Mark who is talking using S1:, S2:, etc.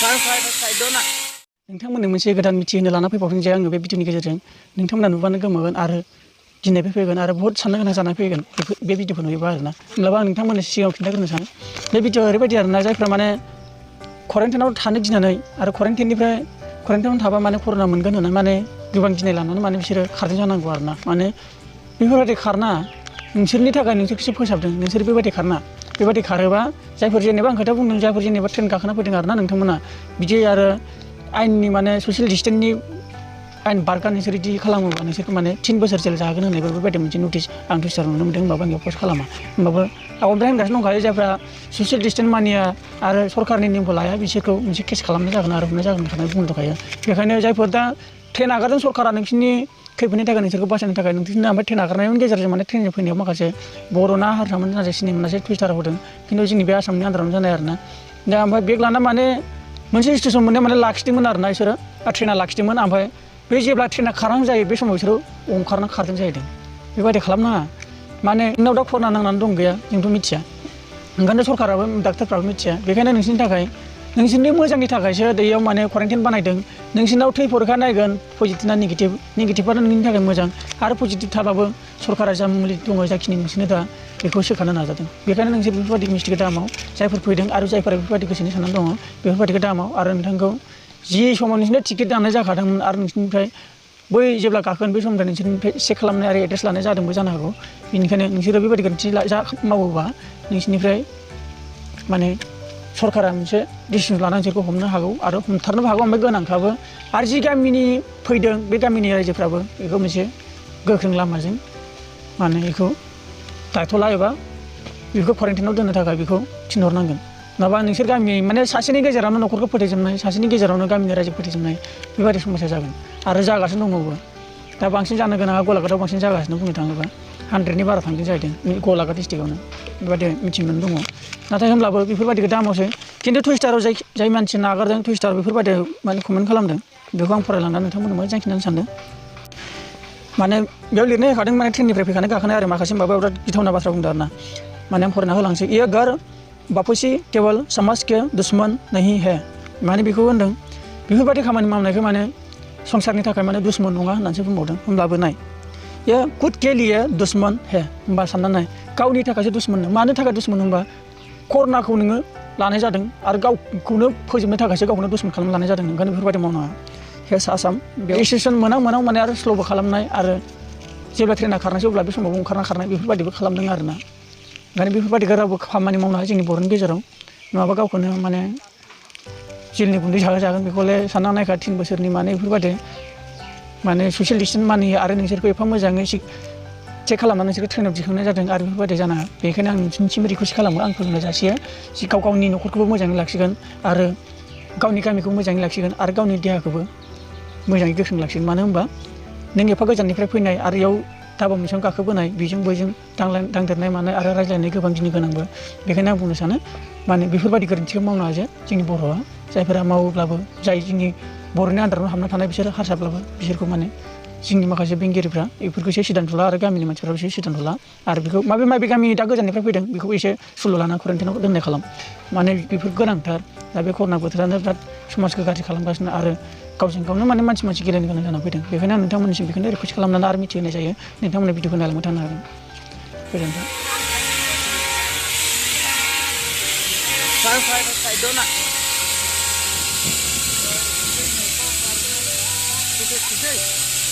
S1: नोंथांमोननो मोनसे गोदान मिथिहोनो लाना फैबावदों जे आङो बे भिडिअनि गेजेरजों नोंथांमोना नुबानो गोमोगोन आरो गिनायबो फैगोन आरो बहुत साननो गोनां जानानै फैगोन बे भिडिअखौ नुयोबा आरोना होमब्लाबो आं नोंथांमोननो सिगाङाव खिन्थाग्रोनो सानो बे भिडिअआ ओरैबायदि आरोना जायफ्रा माने क्वारेन्टाइनाव थानो गिनानै आरो क्वारेन्टाइनाव थाबा माने कर'ना मोनगोन होननानै माने गोबां गिनाय लानानै माने बिसोरो खारदों जानांगौ आरोना माने बेफोरबायदि खारना नोंसोरनि थाखाय नोंसोरखौसो फोसाबदों नोंसोर बेबायदि खारना बेबायदि खारोबा जायफोर जेनेबा आं खोथा बुंदों जायफोर जेनेबा ट्रेन गाखोना फैदों आरोना नोंथांमोना बिदि आरो आयेननि माने ससियेल डिस्टेन्सनि आयेन बारगा नोंसोर बिदि खालामोबा नोंसोरखौ माने 3 बोसोर जेल जागोन होननायबो बेबायदि मोनसे नटिस आं टुइटाराव नुनो मोनदों होमबाबो आं बेयाव पस्ट खालामा होमबाबो आवगायनिफ्राय होनगासिनो दंखायो जायफ्रा ससियेल डिस्टेन्स मानिया आरो सरकारनि नेमखौ लाया बिसोरखौ मोनसे केस खालामनाय जागोन आरो हमनाय जागोन होननानै बुंनो दंखायो बेखायनो जायफोर दा ट्रेन नागारदों सरकारा नोंसिनि खैफोदनि थाखाय नोंसोरखौ बासायनो थाखाय नोंसोरनो ओमफ्राय ट्रेन नागारनायनि गेजेरजों माने ट्रेनजों फैनायाव माखासे बर'ना हारसामोन नाथाय सिनाय मोनासै टुइटाराव होदों खिन्थु जोंनि बे आसामनि आन्दारावनो जानाय आरोना दा ओमफ्राय बेग लाना माने मोनसे स्टेसन मोननाय माने लाखिदोंमोन आरोना बिसोरो ट्रेना लाखिदोंमोन ओमफ्राय बे जेब्ला ट्रेना खारहां जायो बे समाव बिसोरो ओंखारना खारदों जाहैदों बेबायदि खालामनाङा माने नोंनाव दा कर'ना नांनानै दं गैया जोंथ' मिथिया ओंखायनो सरकाराबो डाक्टारफ्राबो मिथिया बेखायनो नोंसोरनि थाखाय नोंसोरनि मोजांनि थाखायसो दैयाव माने क्वारेन्टाइन बानायदों नोंसोरनाव थै फरिखा नायगोन पजिटिभ ना नेगेटिभआथ' नोंनि थाखाय मोजां आरो पजिटिभ थाबाबो सरकारा जा मुलि दङ जाखिनि नोंसोरनो दा बेखौ सोखानो नाजादों बेखायनो नोंसोर बेफोरबायदि मिस्टेक दामाव जायफोर फैदों आरो जायफोरा बेफोरबायदि गोसोनि साननानै दङ बेफोरबायदिखौ दामाव आरो नोंथांखौ जि समाव नोंसोरनो टिकेट दाननाय जाखादोंमोन आरो नोंसोरनिफ्राय बै जेब्ला गाखोन बै समनिफ्राय नोंसोरनिफ्राय चेक खालामनाय आरो एड्रेस लानाय जादोंबो जानो हागौ बेनिखायनो नोंसोरो बेबायदि गोरोन्थि मावोबा नोंसोरनिफ्राय माने सरकारा मोनसे डिसिसन लानानै नोंसोरखौ हमनो हागौ आरो हमथारनोबो हागौ ओमफ्राय गोनांखाबो आरो जि गामिनि फैदों बे गामिनि रायजोफ्राबो बेखौ मोनसे गोख्रों लामाजों माने बेखौ दायथ' लायोबा बेखौ क्वारेन्टाइनाव दोननो थाखाय बेखौ थिनहरनांगोन नङाबा नोंसोर गामि माने सासेनि गेजेरावनो न'खरखौ फोथैजोबनाय सासेनि गेजेरावनो गामिनि रायजो फोथैजोबनाय बेबायदि समस्या जागोन आरो जागासिनो दंबावो दा बांसिन जानो गोनाङा गलाघाटआव बांसिन जागासिनो बुंनो थाङोबा 100नि बारा थांदों जाहैदों गलाघाट डिस्ट्रिक्टआवनो बेबायदि मिथिनो दङ नाथाय होमब्लाबो बेफोरबायदिखौ दामावसै खिन्थु टुइटाराव जाय मानसि नागारदों टुइटाराव बेफोरबायदि माने कमेन्ट खालामदों बेखौ आं फरायलांनानै नोंथांमोननो मोजां खिन्थानो सानदों माने बेयाव लिरनाय होखादों माने ट्रेननिफ्राय फैखानाय गाखोनाय आरो माखासे होमबाबो बिराद गिथावना बाथ्रा बुंदों आरोना माने आं फरायना होलांसै ये घर वापसी केवल समाज के दुश्मन नहीं है माने बेखौ होनदों बेफोरबायदि खामानि मावनायखौ माने संसारनि थाखाय माने दुश्मन नङा होननानैसो बुंबावदों होमब्लाबो नाय ये खुद के लिए दुश्मन है होमबा सानना नाय गावनि थाखायसो दुश्मन मानो थाखाय दुश्मन होनबा कर'नाखौ नोङो लानाय जादों आरो गावखौनो फोजोबनो थाखायसो गावखौनो दुश्मन खालामना लानाय जादों ओंखायनो बेफोरबायदि मावनाङा हेस आसाम बेयाव डिसिसन मोनाव माने आरो स्ल'बो खालामनाय आरो जेब्ला ट्रेना खारनायसै अब्ला बे समावबो ओंखारना खारनाय बेफोरबायदिबो खालामदों आरोना ओंखायनो बेफोरबायदिखौ रावबो खामानि मावनो हाया जोंनि बर'नि गेजेराव नङाबा गावखौनो माने जेलनि गुन्दै जागोन बेखौलाय सानना नायखा 3 बोसोरनि माने बेफोरबायदि माने ससियेल डिस्टेन्स मानियो आरो नोंसोरखौ एफा मोजाङै चेक खालामनानै नोंसोरखौ ट्रेनाव दिखांनाय जादों आरो बेफोरबायदि जानाङा बेखायनो आं नोंसिनिसिम रिकुवेस्ट खालामो आं फोरोंनाय जासियो जि गावनि न'खरखौबो मोजाङै लाखिगोन आरो गावनि गामिखौ मोजाङै लाखिगोन आरो गावनि देहाखौबो मोजाङै गोख्रों लाखिगोन मानो होनबा नों एफा गोजाननिफ्राय फैनाय आरो इयाव दाबा मोनसेयाव गाखोबोनाय बेजों बैजों दांदेरनाय मानाय आरो रायज्लायनाय गोबां गिनो गोनांबो बेखायनो आं बुंनो सानो माने बेफोरबायदि गोरोन्थिखौ मावनाङा जे जोंनि बर'आ जायफोरा मावोब्लाबो जाय जोंनि बर'नि आन्दाराव हाबना थानाय बिसोरो हारसाब्लाबो बिसोरखौ माने जोंनि माखासे बेंगिरिफ्रा बेफोरखौ एसे सिदानथ'ला आरो गामिनि मानसिफ्राबो एसे सिदानथ'ला आरो बेखौ माबे गामि दा गोजाननिफ्राय फैदों बेखौ एसे सुलु लाना क्वारेन्टाइनाव दोननाय खालाम माने बेफोर गोनांथार दा बे कर'ना बोथोरानो बिराद समाजखौ गाज्रि खालामगासिनो आरो गावजों गावनो माने मानसि गेलेनो गोनां जानानै फैदों बेखायनो आं नोंथांमोननिसिम बेखौनो रिकुवेस्ट खालामनानै आरो मिथिहोनाय जायो नोंथांमोननि भिडिअखौ नायलांबाय थानो हागोन गोजोन्थों
S2: This is